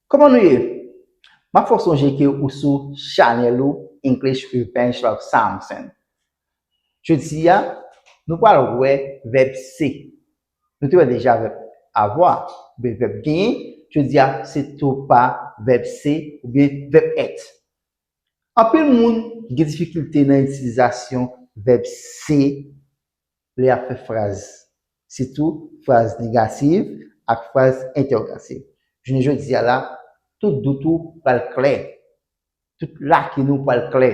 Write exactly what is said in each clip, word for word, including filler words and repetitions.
Kòman nou ye? M ap fè w sonje ke ou sou chanèl ou English with Benjamin Samson. Jodi a, nou pral wè vèb se. Nou te wè deja vèb avoir, oubyen vèb genyen. Jodi a, se tou pa vèb se oubyen vèb èt. Anpil moun gen difikilte nan itilizasyon vèb se lè y ap fè fraz, sitou fraz negatif ak fraz entèwogatif. Jounen jodi a la, tout dout ou pral klè, tout lakin ou pral klè.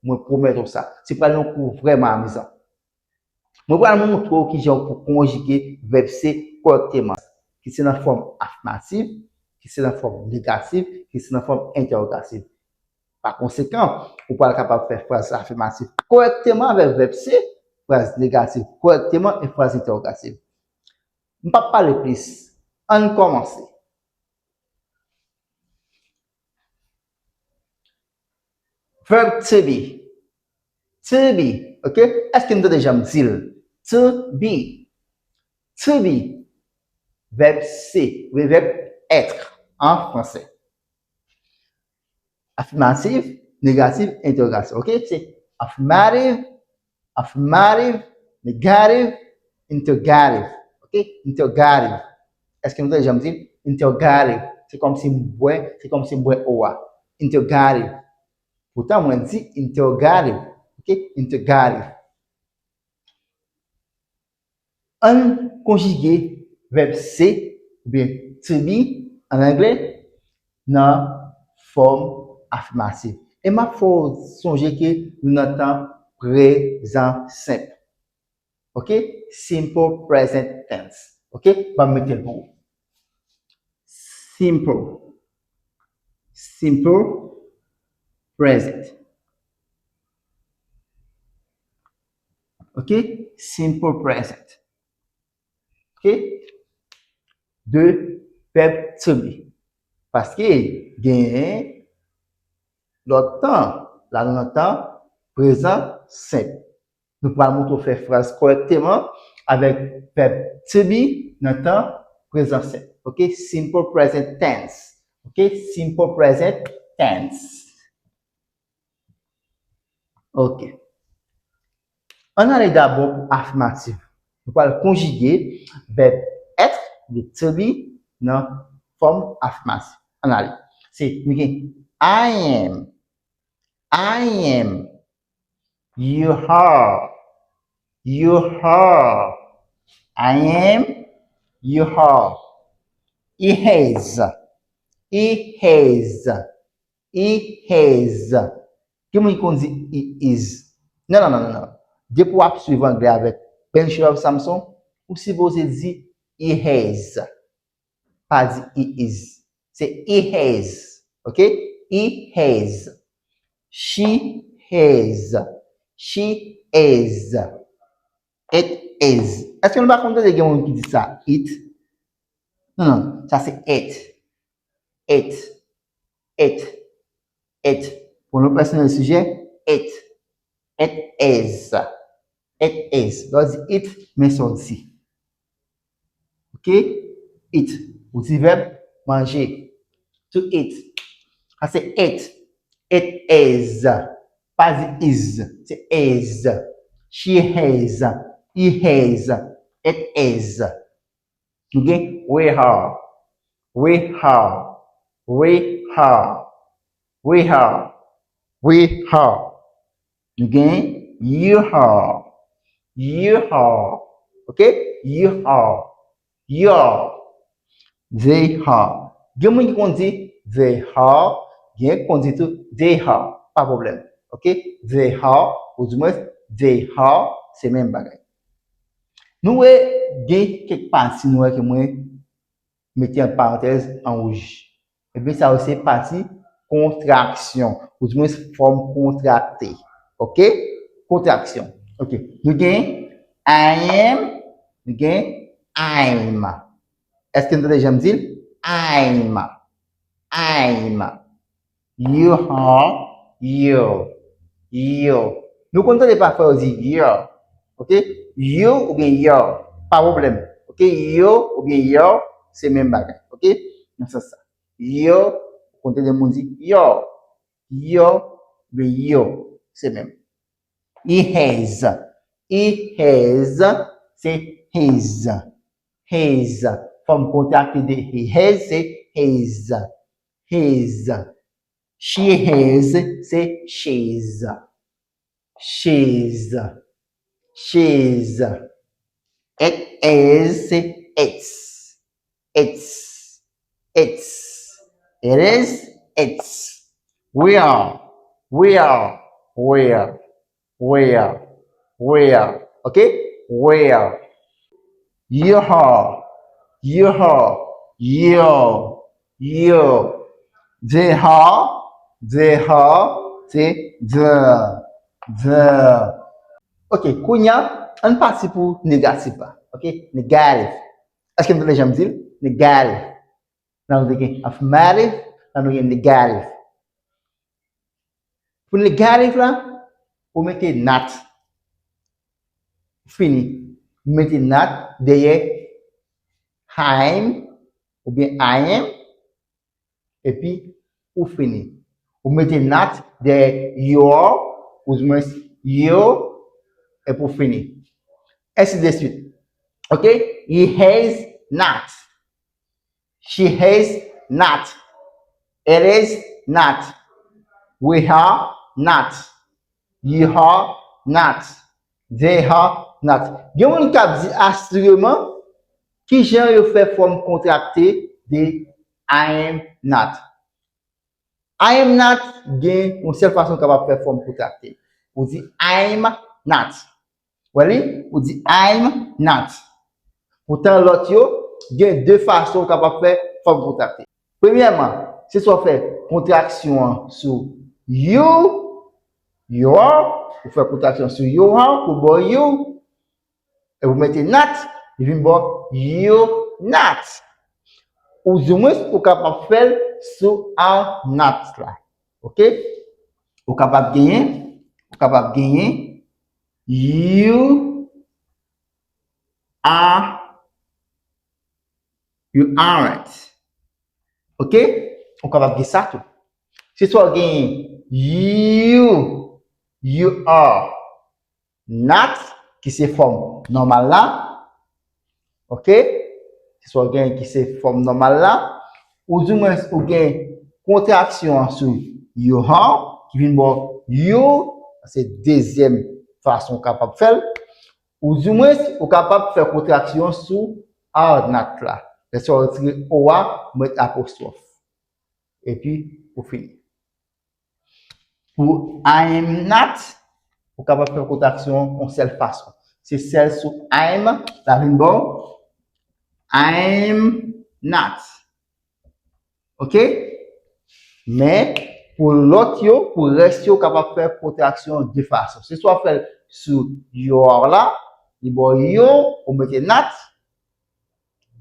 Mwen pwomèt ou sa. Se pral yon kou vrèman amizan. Mwen pral montre w kijan w pou konjige vèb se kòrèkteman, ki se nan fòm afimatif, ki se nan fòm negatif, ki se nan fòm entèwogatif. Pa konsekan, ou pral kapab fè fraz afimatif kòrèkteman avèk vèb se, fraz negatif kòrèkteman e fraz entèwogatif. M p ap pale plis. Ann kòmanse. Vèb to be. To be, ok? Èske nou tande jan m di l? To be. To be. Vèb se, oubyen vèb être an fransè. Afimatif, negatif, entèwogatif, ok? Se afimatif, afimatif, negatif, entèwogatif, ok? Entèwogatif. Èske nou tande jan m di l? Entèwogatif. Se kòmsi m bwè, se kòmsi m bwè o a. Entèwogatif. Poutan mwen di entèwogatif, ok? Entèwogatif. Ann konjige vèb se, oubyen to be an anglè, nan fòm afimatif. E m ap fè w sonje ke nou nan tan prezan senp. Ok? Simple present tense. Ok? Ban m mete l pou ou. Simple. Simple present. Ok? Simple present. Ok? De vèb to be. Paske genyen lòt tan, la nou nan tan prezan senp. Nou pral montre w fè fraz kòrèkteman avèk vèb to be nan tan prezan senp. Ok? Simple present tense. Ok? Simple present tense. Ok. Ann ale dabò pou afimatif. Nou pral konjige vèb être, vèb to be nan fòm afimatif. Ann ale. Se, nou gen I am. I am. You are. You are. I am. You are. He has. He has. He has. Gen moun ki konn di he is. Non, non, non, non, non. Depi w ap swiv anglè avèk Benjamin Samson, ou sipoze di he has. Pa di he is. Se he has. Ok? He has. She has. She has. It is. Èske nou pa konn tande gen moun ki di sa? It? Non, non. Sa se it. It. It. It. Pronom pèsonèl sijè, it. It is. It is. Lè w di it, men sa w di. Ok? Eat. Ou di vèb manje. To eat. Sa se it. It is. Pa di is. Se is. She has. He has. It is. Nou gen we are. We are. We are. We are. We are. Nou gen you are. You are. Ok? You are. You are. They are. Gen moun ki konn di they are, gen ki konn di tou they are. Pa pwoblèm. Ok? They are, ou di mwen they are, se menm bagay. Nou wè gen kèk pati nou wè ke mwen mete an parantèz an wouj. Ebyen, sa yo se pati kontraksyon. Ou di mwen fòm kontrakte. Ok? Kontraksyon. Ok. Nou gen I am, nou gen I'm. Èske nou tande jan m di l? I'm. I'm. You are, you, you. Nou konn tande pafwa yo di your. Ok? You oubyen your. Pa pwoblèm. Ok? You oubyen your, se menm bagay. Ok? Nan sans sa. Yo, ou konn tande moun di yo. Yo, oubyen yo, se menm. He has. He has, se his. His. Fòm kontrakte de he has, se his. His. She has, se she's. She's. She's. It is, se its. Its. Its. It is, its. Where. Where. Where. Where. Where. Ok? Where. Your. Your. Your. Your. They are. They are. Se the. The. Ok, kounye a, ann pati pou negatif la. Ok? Negatif. Èske nou tande jan m di l? Negatif. La nou te gen affirmative, la nou gen negatif. Pou negatif la, ou mete not. Fini. Ou mete not dèyè I'm oubyen I am, epi ou fini. Ou mete not dèyè your, oudimwen you, epi ou fini. Ainsi de suite. Ok? He has not. She has not. It is not. We are not. You are not. They are not. Gen moun k ap di asireman, ki jan yo fè fòm kontrakte de I am not? I am not gen yon sèl fason w kapab fè fòm kontrakte. Ou di I'm not. Wè li? Ou di I'm not. Poutan lòt yo, gen de fason w kapab fè fòm kontrakte. Premyèman, se swa w fè kontraksyon an sou you, your, ou fè kontraksyon sou your, pou ba w you, epi ou mete not, li vin ba w you're not. Oudimwen, ou kapab fè l sou are not la. Ok? Ou kapab genyen, ou kapab genyen, you are, you aren't. Ok? Ou kapab gen sa tou. Se swa w genyen you, you are not, ki se fòm nòmal la. Ok? Se swa w genyen ki se fòm nòmal la. Oudimwen ou gen kontraksyon an sou you are, ki vin ba w you, se dezyèm fason w kapab fè l. Oudimwen ou kapab fè kontraksyon sou are not la. Lè sa w retire o a, ou met apostwòf. Epi, ou fini. Pou I am not, ou kapab fè kontraksyon yon sèl fason. Se sèl sou I am, la vin ba w I'm not. Ok? Men, pou lòt yo, pou rès yo, ou kapab fè kontraksyon de fason. Se swa w fè l sou your la, li ba w you, ou mete not.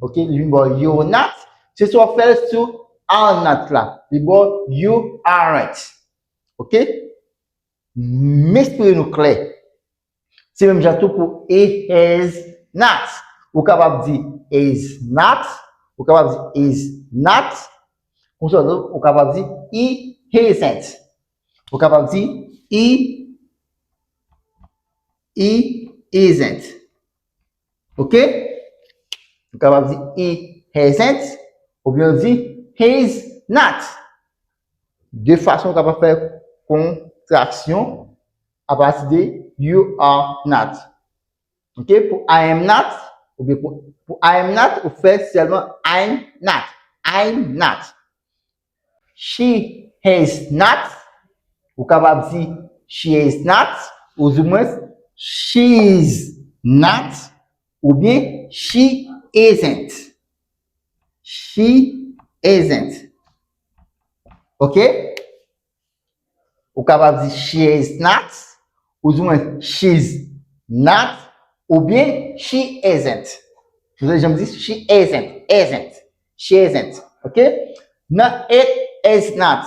Ok? Li vin ba w you're not. Se swa w fè l sou are not la, li ba w you aren't. Ok? M espere nou klè. Se menm jan tou pou he has not. Ou kapab di is not, ou kapab di is not. Konsa tou, ou kapab di he hasn't. Ou kapab di he, he isn't. Ok? Ou kapab di he hasn't, oubyen ou di he's not. De fason ou kapab fè kontraksyon apati de you are not. Ok? Pou I am not, oubyen pou, pou I am not, ou fè sèlman I'm not. I'm not. She has not, ou kapab di she has not, oudimwen she's not, oubyen she isn't. She isn't. Ok? Ou kapab di she is not, oudimwen she's not, oubyen she isn't. Ou tande jan m di she isn't, isn't. She isn't. Ok? Nan it is not.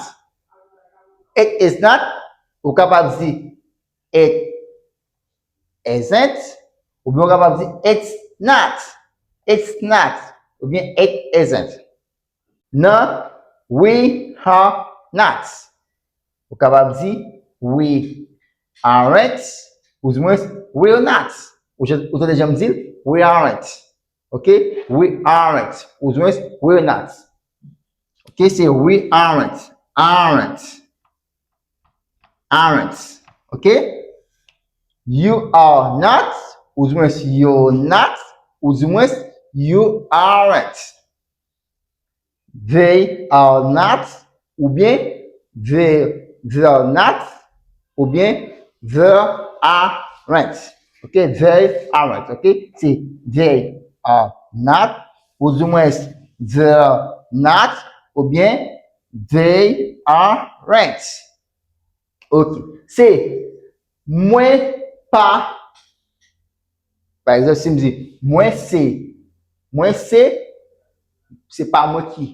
It is not, ou kapab di it isn't, oubyen ou kapab di it's not. It's not. Oubyen it isn't. Nan We are not. Ou kapab di we aren't, ou di mwen we're not. Ou, ou tande jan m di l? We aren't. Ok? We aren't. Ou di mwen we're not. Ok? Se we aren't. Aren't. Aren't. Ok? You are not. Ou di mwen you're not. Ou di mwen you aren't. They are not, oubyen they, they are not, oubyen there aren't. Ok, they aren't, ok? Se they are not, ou di mwen they're not, oubyen they aren't. Ok, se mwen pa. Pa egzanp, si m di mwen se, mwen se, se pa mwen ki.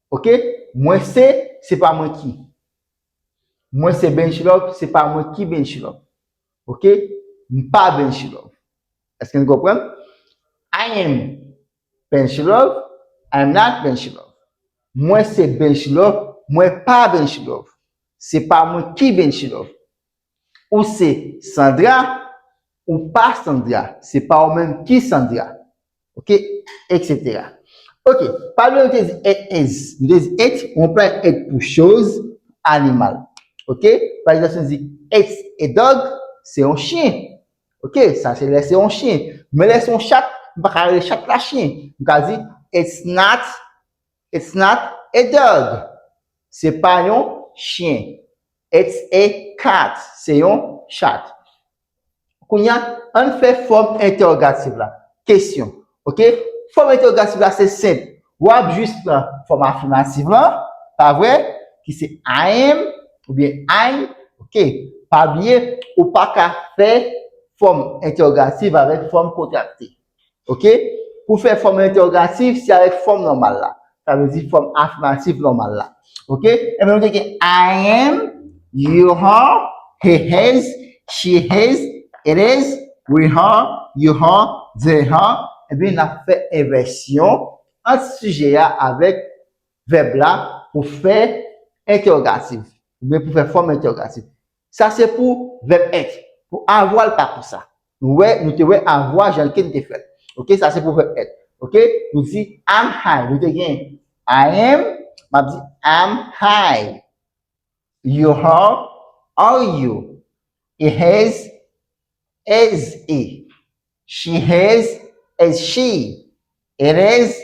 Ok? Mwen se, se pa mwen ki. Mwen se Benchlove, se pa mwen ki Benchlove. Ok? M pa Benchlove. Èske n konprann? I am Benchlove, I am not Benchlove. Mwen se Benchlove, mwen pa Benchlove. Se pa mwen ki Benchlove. Ou se Sandra, ou pa Sandra. Se pa ou menm ki Sandra. Ok? Etsetera. Ok. Pa bliye nou te di it is. Nou te di it, ou anplwaye it pou choz, animal. Ok? Pa egzanp, si nou di it's a dog, se yon chen. Ok? Sa se lè se yon chen. Men lè se yon chat, m pa ka rele chat la chen. M ka di it's not, it's not a dog. Se pa yon chen. It's a cat. Se yon chat. Kounye a, ann fè fòm entèwogatif la. Kesyon. Ok? Fòm entèwogatif la se senp. W ap jis pran fòm afimatif lan, pa vre? Ki se I am oubyen I'm. Ok? Pa bliye, ou pa ka fè fòm entèwogatif avèk fòm kontrakte. Ok? Pou fè fòm entèwogatif, se avèk fòm nòmal la. Sa vle di fòm afimatif nòmal la. Ok? Ebyen, nou te gen I am, you are, he has, she has, it is, we are, you are, they are. Ebyen, n ap fè envèsyon ant sijè a avèk vèb la pou fè entèwogatif. Oubyen pou fè fòm entèwogatif. Sa se pou vèb être. Pou avoir l pa konsa. Nou wè, nou te wè avoir jan ke n te fè l. Ok, sa se pou vèb être. Ok, nou di I'm high. Nou te gen I am, m ap di I'm high. You are, are you? He has, is he? She has, is she? It is,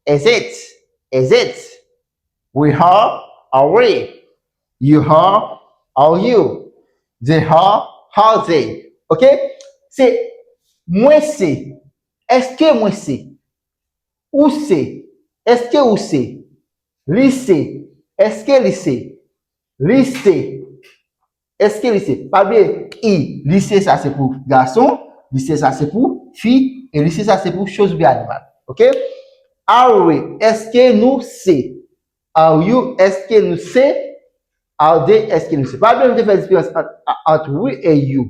is it? Is it? We are, are we? You are, are you? They are, are they? Ok? Se mwen se. Èske mwen se? Ou se? Èske ou se? Li se? Èske li se? Li se? Èske li se? Pa bliye, i, li se sa se pou gason, li se sa se pou fi, e li se sa se pou choz oubyen animal. Ok? Are we? Èske nou se? Are you? Èske nou se? Are they? Èske nou se? Pa bliye nou te fè diferans ant, ant we e you.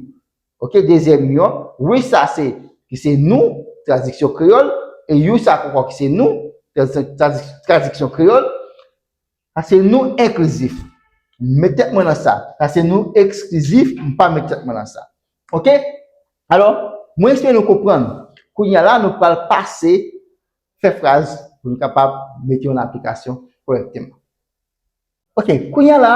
Ok, dezyèm yo. We sa se, ki se nou, tradiksyon kreyòl, e you sa ankò ki se nou, tradi-, tradi-, tradiksyon kreyòl. Sa se nou enklizif. Met tèt mwen nan sa. Sa se nou eksklizif, m pa met tèt mwen nan sa. Ok? Alò, mwen espere nou konprann. Kounye a la, nou pral pase fè fraz pou nou kapab mete yo nan aplikasyon kòrèkteman. Ok, kounye a la,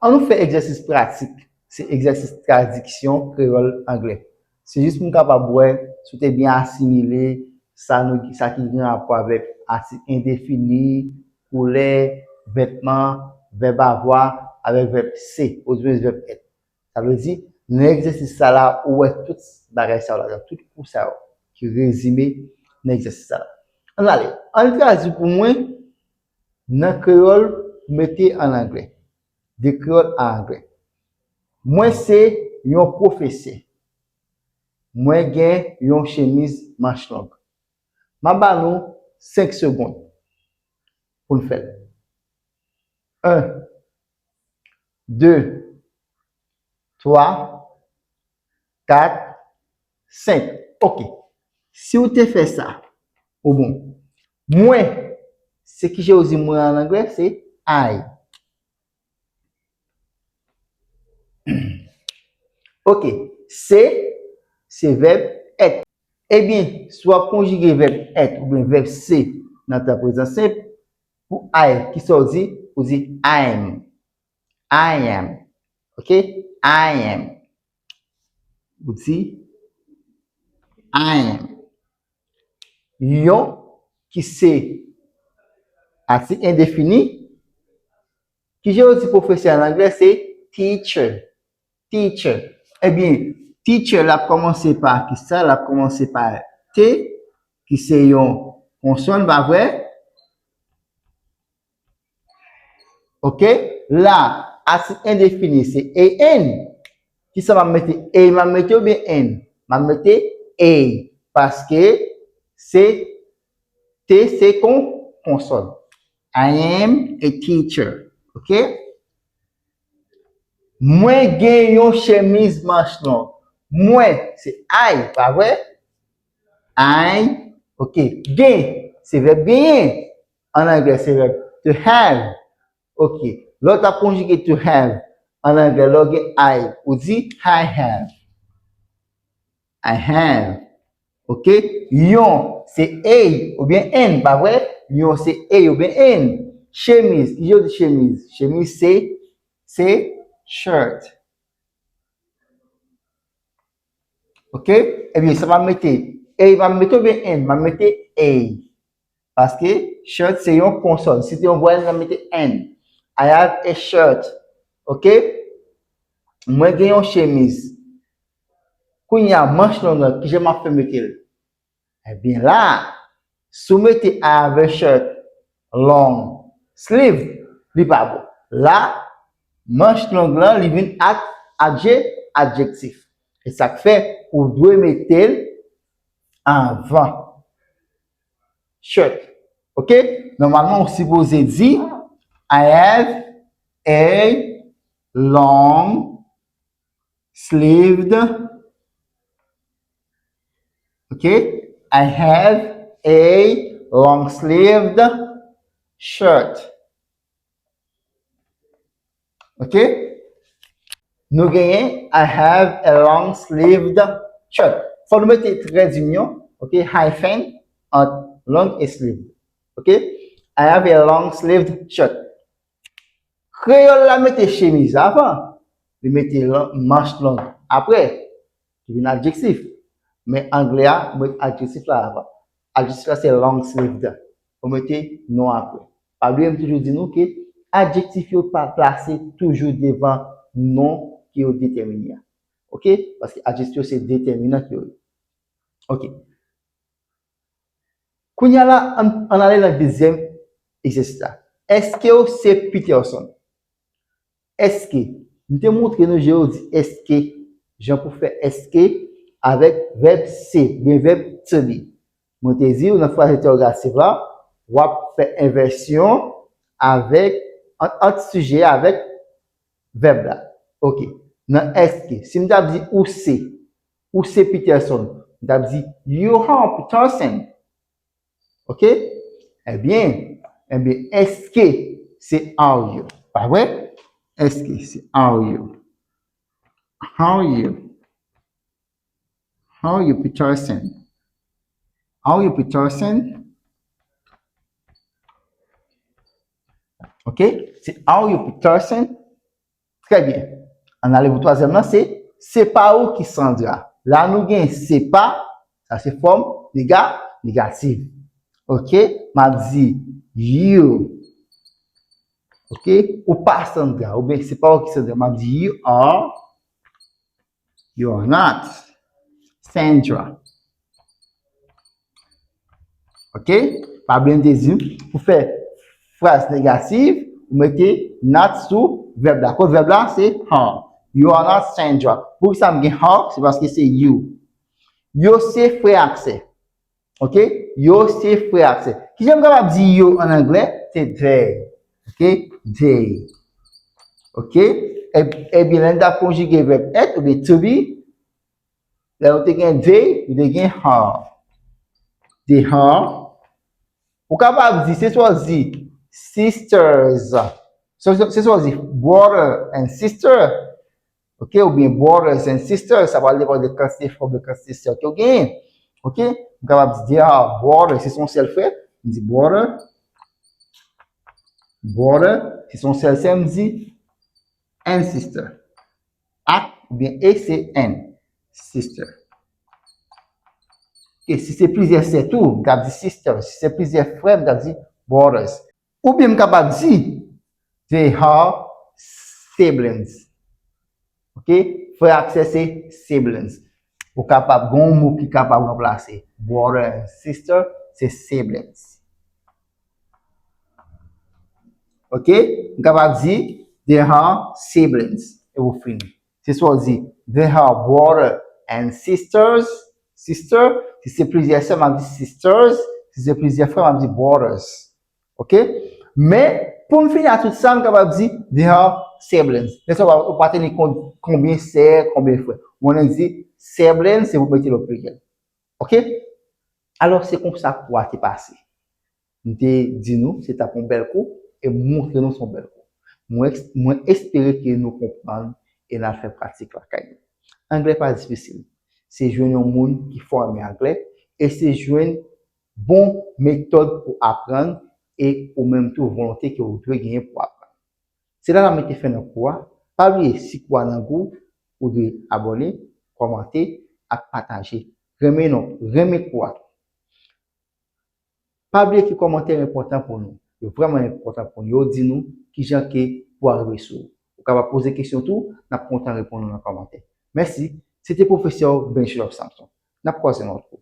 ann nou fè egzèsis pratik. Se egzèsis tradiksyon kreyòl anglè. Se jis pou nou kapab wè si w te byen asimile sa nou, sa ki gen rapò avèk atik endefini, koulè, vètman, vèb avoir, avèk vèb se, ozwen vèb être. Sa vle di, nan egzèsis sa la, ou wè tout bagay sa yo ladan, tout kou sa yo ki rezime nan egzèsis sa la. Ann ale, ann tradui pou mwen nan kreyòl, mete an anglè. De kreyòl a anglè. Mwen se yon pwofesè. Mwen gen yon chemiz manch long. M ap ba nou senk segonn pou n fè l. En, de, twa, kat, senk. Ok. Si w te fè sa, ou bon. Mwen, Se ki jan yo di mwen an anglè, se I. Ok, se, se vèb èt. Ebyen, si w ap konjige vèb èt oubyen vèb se nan tan prezan senp, pou I, ki sa w di? Ou di I'm. I am. Ok? I am. Ou di I am. Yon ki se atik endefini. Ki jan yo di pwofesè an anglè? Se teacher. Teacher. Ebyen, teacher la ap kòmanse pa ki sa? La ap kòmanse pa T, ki se yon konsòn, pa vre? Ok? La, atik endefini se A N. Ki sa m ap mete? A m ap mete oubyen N? M ap mete A. Paske se T se kon konsòn. I am a teacher. Ok? Mwen gen yon chemiz manch long. Mwen, se I, pa vre? I, ok. Gen, se vèb genyen. An anglè, se vèb to have. Ok. Lè w t ap konjige to have an anglè, lè w gen I, ou di I have. I have. Ok? Yon, se A oubyen N, pa vre? Yon, se A oubyen N. Chemiz, ki jan yo di chemiz? Chemiz, se, se shirt. Ok? Ebyen, sa m ap mete? A m ap mete oubyen N? M ap mete A. Paske shirt se yon konsòn. Si te yon vwayèl, m ap mete N. I have a shirt. Ok? Mwen gen yon chemiz. Kounye a, manch long lan, ki jan m ap fè mete l? Ebyen la, si w mete I have a shirt long sleeve, li pa bon. La, manch long lan, li vin ak adje, adjektif. E sa k fè ou dwe mete l anvan shirt. Ok? Nòmalman, ou sipoze di, I have a long sleeved. Ok? I have a long sleeved shirt. Ok? Nou genyen, I have a long sleeved shirt. Fò nou mete trè dinyon, ok, hyphen, ant long e sleeved. Ok? I have a long sleeved shirt. Kreyòl la mete chemiz avan, li mete lan-, manch long apre, ki vin adjektif. Men anglè a, ou met adjektif la avan. Adjektif la se long sleeved. Ou mete non apre. Pa bliye m toujou di nou ke adjektif yo pa plase toujou devan non ke yo detèmine a. Ok? Paske adjektif yo se detèminan ke yo ye. Ok. Kounye a la, ann, ann ale nan dezyèm egzèsis la. Èske w se Peterson? Èske. M te montre nou jan yo di èske, jan pou fè èske avèk vèb se, oubyen vèb to be. Mwen te di w nan fraz entèwogatif la, w ap fè envèsyon avèk, ant, ant sijè a avèk vèb la. Ok. Nan èske, si m t ap di ou se, ou se Peterson, m t ap di you are Peterson. Ok? Ebyen, ebyen, èske se are you? Pa vre? Èske se are you? Are you? Are you Peterson? Are you Peterson? Ok? Se are you Peterson? Trè byen. Ann ale pou twazyèm lan, se, se pa ou ki Sandra. La nou gen se pa, sa se fòm nega-, negatif. Ok? M ap di you. Ok? Ou pa Sandra. Oubyen se pa ou ki Sandra. M ap di you are, you are not Sandra. Ok? Pa bliye m te di, pou fè fraz negatif, ou mete not sou vèb la. Kot vèb la? Se are. You are not Sandra. Poukisa m gen are? Se paske se you. Yo se frè ak sè. Ok? Yo se frè ak sè. Kijan m kapab di yo an anglè? Se they. Ok? They. Ok? Eb-, ebyen, lè n t ap konjige vèb èt oubyen to be, lè nou te gen they, nou te gen are. They are. Ou kapab di, se swa w di sisters, se swa w di brother and sister, ok, oubyen brothers and sisters, sa pral depann de kantite frè oubyen kantite sè ke w genyen. Ok, m kapab di they are brother, si se yon sèl frè, m di brother, brother, si se yon sèl sè, m di and sister. Ak oubyen e se and, sister. Ok, si se plizyè sè tou, m ka di sisters. Si se plizyè frè, m ka di brothers. Oubyen m kapab di they are siblings. Ok, frè ak sè se siblings. Ou kapab gen yon mo ki kapab ranplase brother and sister, se siblings. Ok, m kapab di they are siblings. E ou fini. Se swa w di they are brother and sisters, sister, si se plizyè sè, m ap di sisters, si se plizyè frè, m ap di brothers. Ok? Men, pou m fini a tout sa, m kapab di they are siblings. Men sa, ou pa teni konbyen sè, konbyen frè. Mwen di siblings, se pou mete l o pliryèl. Ok? Alò, se konsa kou a te pase. M te di nou se t ap yon bèl kou e m montre nou se yon bèl kou. Mwen, mwen espere ke nou konprann e n al fè pratik lakay nou. Anglè pa difisil. Se jwenn yon moun ki fò renmen anglè e se jwenn bon metòd pou aprann e ou menm tou volonte ke ou dwe genyen pou aprann. Se la n ap mete fen nan kou a. Pa bliye, si kou a nan gou, ou dwe abòne, kòmante ak pataje. Renmen non, renmen kou a tou. Pa bliye ke kòmantè yo enpòtan pou nou. Yo vrèman enpòtan pou nou. Yo di nou kijan ke pou a rive sou ou. Ou kapab poze kesyon tou, n ap kontan reponn ou nan kòmantè. Mèsi. Se te pwofesè w Benjlove Samson. N ap kwaze nan lòt kou.